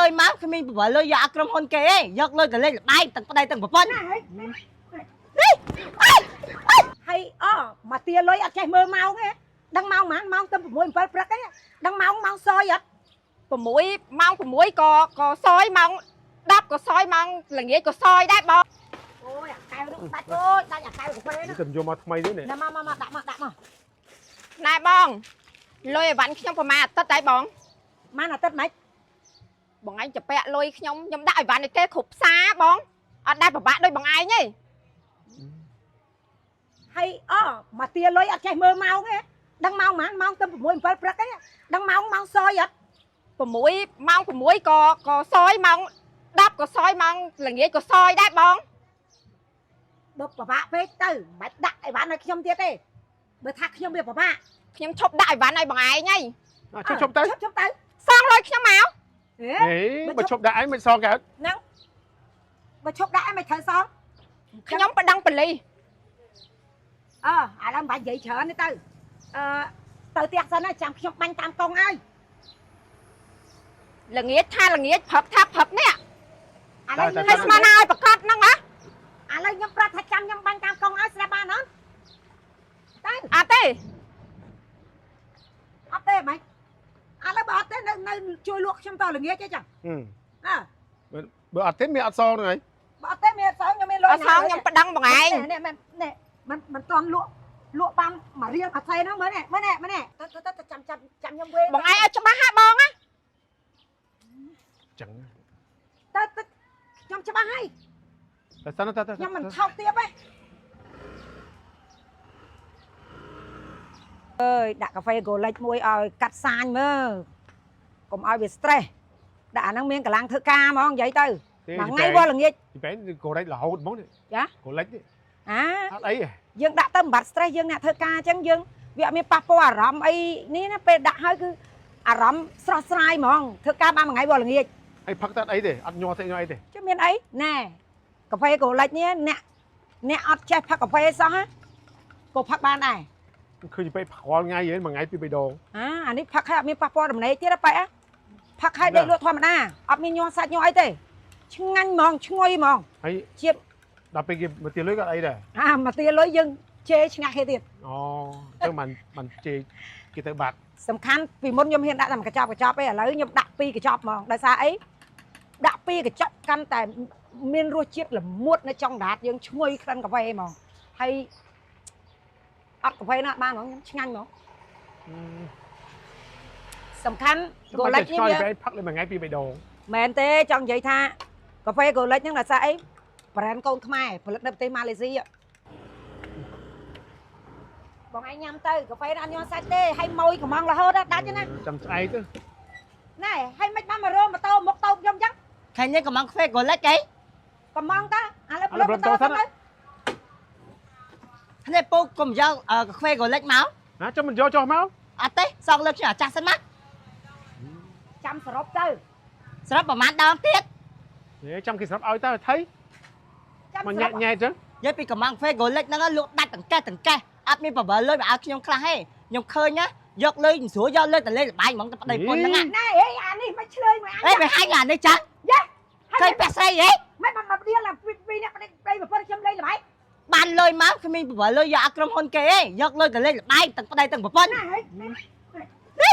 យមកគ្មានប្រវល់លុយយកឲ្យក្រុមហ៊ុនគេទេយកលុយទៅលេងល្បែងទាំងប្តីទាំងប្រពន្ធ ណាហើយហើយអមកទាលុយអត់ចេះមើលម៉ោងទេដឹងម៉ោងប៉ុន្មានម៉ោងទៅ6 7ព្រឹកទេដឹងម៉ោងម៉ោងសយអត់ 6ម៉ោង6ក៏សយម៉ោង10ក៏សយម៉ោងល្ងាចក៏សយដែរបង អូយអាកែវនោះដាច់អូយដាច់អាកែវកាហ្វេ នេះ នោះ ទៅយកមកថ្មីទៀតនេះ ណាមកមកមកដាក់មកដាក់មក ណែបងលុយអីវ៉ាន់ខ្ញុំប្រហែលអាទិត្យដែរបង ម៉ានអាទិត្យម៉េច បងឯងចាពាក់លុយខ្ញុំខ្ញុំដាក់អីវ៉ាន់ឲ្យគេគ្រប់ផ្សារបងអត់ដែរពិបាកដូចបងឯងទេ ហើយអមកទាលុយអត់ចេះមើលម៉ោងទេដឹងម៉ោងប៉ុន្មានម៉ោងទៅ6 7ព្រឹកទេដឹងម៉ោងម៉ោងសយអត់ 6ម៉ោង6ក៏សយម៉ោង10ក៏សយម៉ោងល្ងាចក៏សយដែរបង បើពិបាកពេកទៅមិនបាច់ដាក់អីវ៉ាន់ឲ្យខ្ញុំទៀតទេបើថាខ្ញុំវាពិបាក ខ្ញុំឈប់ដាក់អីវ៉ាន់ឲ្យបងឯងហើយ ឈប់ឈប់ទៅ ឈប់ឈប់ទៅ សងលុយខ្ញុំមក ហេ ហេបើឈប់ដាក់ឯងមិនសងកើត ហ្នឹងបើឈប់ដាក់ឯងមិនត្រូវសង ខ្ញុំប្តឹងប៉ូលីស អើឥឡូវមិនបាច់និយាយច្រើនទេទៅអឺទៅផ្ទះសិនណាចាំខ្ញុំបាញ់តាមកងឲ្យ ល្ងាចថាល្ងាចព្រឹកថាព្រឹកនេះ ឥឡូវ ហើយស្មានណាឲ្យប្រកាសហ្នឹងណា ឥឡូវខ្ញុំប្រាប់ថាចាំខ្ញុំបាញ់តាមកងឲ្យស្រាប់បានអត់ទៅ អត់ទេ អត់ទេហ្មងឥឡូវបើអត់ទេនៅនៅជួយលក់ខ្ញុំតល្ងាចទេចឹងអើ បើអត់ទេមានអត់សងហ្នឹងហើយ បើអត់ទេមានអត់សងខ្ញុំមានលុយ អត់សងខ្ញុំប្តឹងបងឯង នេះមែននេះមិនមិនតន់លក់លក់បានមួយរៀលមួយសេនហ្នឹងមើលនេះមើលនេះមើលនេះទៅទៅទៅចាំចាំចាំខ្ញុំវិញ បងឯងឲ្យច្បាស់ហ่ะបងណា ចឹង ទៅទៅខ្ញុំច្បាស់ហើយ តែសិនទៅទៅ ខ្ញុំមិនថោកទាបទេអើយដាក់កាហ្វេហ្គោលិចមួយឲ្យកាត់សាញមើលកុំឲ្យវា stress ដាក់អាហ្នឹងមានកម្លាំងធ្វើការហ្មងនិយាយទៅមួយថ្ងៃវល់ល្ងាច ទីបែកូរ៉េចរហូតហ្មងនេះ ចា កូលិចនេះ អា អត់អីទេ យើងដាក់ទៅបំបត្តិ stress យើងអ្នកធ្វើការអញ្ចឹងយើងវាអត់មានប៉ះពាល់អារម្មណ៍អីនេះណាពេលដាក់ហើយគឺអារម្មណ៍ស្រស់ស្រាយហ្មងធ្វើការបានមួយថ្ងៃវល់ល្ងាច ហើយផឹកទៅអត់អីទេអត់ញ័រទេញ័រអីទេ ចុះមានអីណែកាហ្វេកូលិចនេះអ្នកអ្នកអត់ចេះផឹកកាហ្វេសោះណាក៏ផឹកបានដែរ ឃើញបែកផឹករាល់ថ្ងៃហ៎មួយថ្ងៃពីរបីដង អាអានេះផឹកហើយអត់មានប៉ះពាល់ដំណេកទៀតទេប៉ែផឹកហើយដេកលក់ធម្មតាអត់មានញ័រសាច់ញ័រអីទេឆ្ងាញ់ហ្មងឈ្ងុយហ្មង ហើយ ជាតិ ដល់ពេលគេមកទាលុយក៏អត់អីដែរ អាមកទាលុយយើងជេរឆ្ងាស់គេទៀត អូអញ្ចឹងបានបានជេរគេទៅបាត់ សំខាន់ពីមុនខ្ញុំហ៊ានដាក់តែមួយកញ្ចប់កញ្ចប់ឯងឥឡូវខ្ញុំដាក់ពីរកញ្ចប់ហ្មងដោយសារអីដាក់ពីរកញ្ចប់កាន់តែមានរសជាតិល្មួតនៅចុងដាតយើងឈ្ងុយក្លិនកាហ្វេហ្មងហើយអត់កាហ្វេណាអត់បានហ្មងខ្ញុំឆ្ងាញ់ហ្មងសំខាន់ កូ កូ លិចនេះ លិចនេះវា វាផឹកលេមួយថ្ងៃពីរបីដង មែនទេចង់និយាយថាកាហ្វេកូលិចហ្នឹងដោយសារអី brand កូនខ្មែរផលិតនៅប្រទេសម៉ាឡេស៊ីបងឯងញ៉ាំទៅកាហ្វេអត់ញ័រសាច់ទេហើយម៉ួយកំងរហូតដល់ដាច់ណា ចាំស្អែកទៅ ណែហើយមិនបានមករោម៉ូតូមុខតូបខ្ញុំអញ្ចឹង ឃើញនេះកំងខ្វេកូលិចអី កំងតាឥឡូវផ្លុំម៉ូតូទៅ នេះពូកុំយកខ្វេកូលិចមក ណាចាំមិនយកចុះមក អត់ទេសងលើកខ្ញុំអាចាស់សិនមក ចាំសរុបទៅ ស្រាប់ប្រហែលដងទៀត ហេចាំគេស្រាប់ឲ្យតើថៃ មក ចាំសរុប ញ៉ែញ៉ែចឹង និយាយពីកំងខ្វេកូលិចហ្នឹងលក់ដាច់ទាំងកេះទាំងកេះអត់មានប្រវល់លុយមកឲ្យខ្ញុំខ្លះទេខ្ញុំឃើញណាយកលុយមិនស្រួលយកលុយទៅលេងល្បែងហ្មងតែប្តីប្រពន្ធហ្នឹង ណែអេអានេះមិនឆ្លើយមួយអញ អេវាហាញអានេះចាស់ឃើញពាក់ស្រីហ៎ មិនបានមកដៀលពីអ្នកប្តីប្រពន្ធខ្ញុំលេងល្បែង បានលុយមកគ្មានប្រវល់លុយយកឲ្យក្រុមហ៊ុនគេទេយកលុយទៅលេងល្បែងទាំងប្តីទាំងប្រពន្ធ ណាហេ អេ